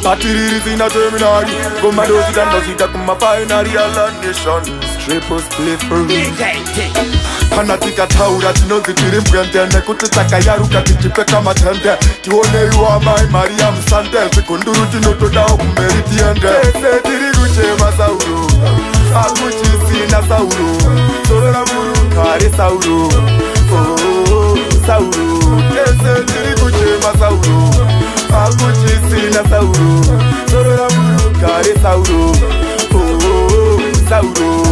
Patiriri terminal. Commandos tandosvika kumafinal. Yala nation. Triple split kana tikataura tinonzi tiri mbwende nekuti takayaruka tichipfeka matende. Tioneiwa mai Maria musande zvigunduru tinotodawo kumberi tiende. Tese tiri kuchema Sauro, hakuchisina Sauro. Zorora murugare Sauro, oh, Sauro. Tese tiri kuchema Sauro, hakuchisina Sauro. Zorora murugare Sauro, oh, Sauro.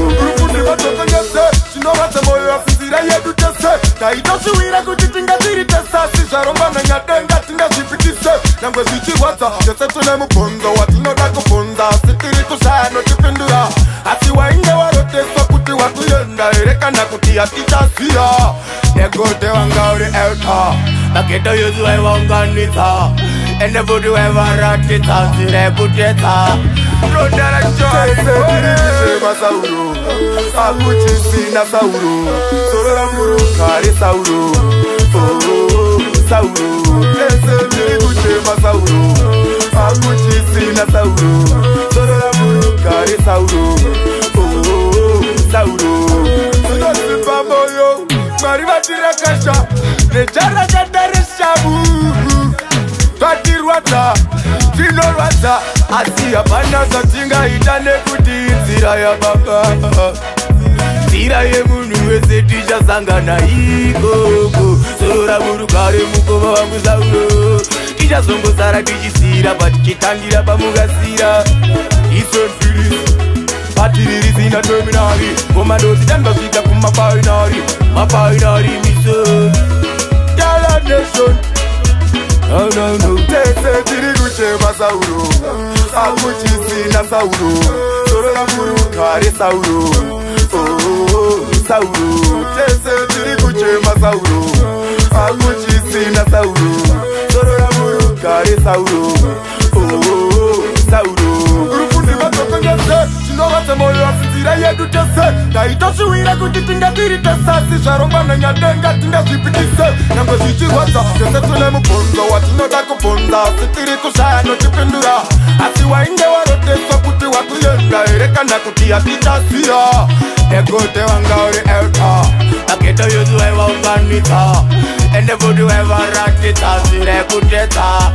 Tinorwadza moyo asi nzira yedu tese taitosviwira kuti tingatiri tese asi zvarongwa nanyadenga tingazvipikise nyangwe zvichirwadza tese tine mubvunzo watinoda kubvunza asi tiri kushaya notipindura asi wainge waroteswa kuti wakuenda here kana kuti hatichaziya nekuti wanga uri elta mageto yuzi waivaunganidza ende futi waivaratidza nzira yekutetsa. Tese Sauro, hakuchisina Sauro. Zorora murugare Sauro, oh, Sauro. Tese tiri kuchema Sauro, hakuchisina Sauro. Zorora murugare Sauro, oh, Sauro. Tinosimba moyo, Mwari vatirakasha necharakadareshavu. Zvatirwadza, tinorwadza, asi hapana zvatingaita nekuti inzira yababa. Nzira yemunhu wese tichasangana ikoko. Zorora murugare mukoma wangu Sauro. Tichazongosara tichisira patichitangira pamukasira. Eastern Phillies, patiriri zina terminali. Commandos tandosvika kumafinali. Mafinali mission. Yala nation. No, no, no. Tese tiri kuchema Sauro, hakuchisina Sauro. Zorora murugare Sauro, oh, Sauro. Tese tiri kuchema Sauro, hakuchisina Sauro. Zorora murugare Sauro, oh, Sauro. Rufundi vatokongese tinorwadza moyo asi nzira yedu tese taitosviwira kuti tingatiri tese asi zvarongwa nanyadenga tingazvipikise nyangwe zvichirwadza tese tine mubvunzo watinoda kubvunza asi tiri kushaya notipindura asi wainge waroteswa kuti wakuenda here kana kuti hatichaziya nekuti wanga uri elta mageto yuzi waivaunganidza ende futi waivaratidza nzira yekutetsa.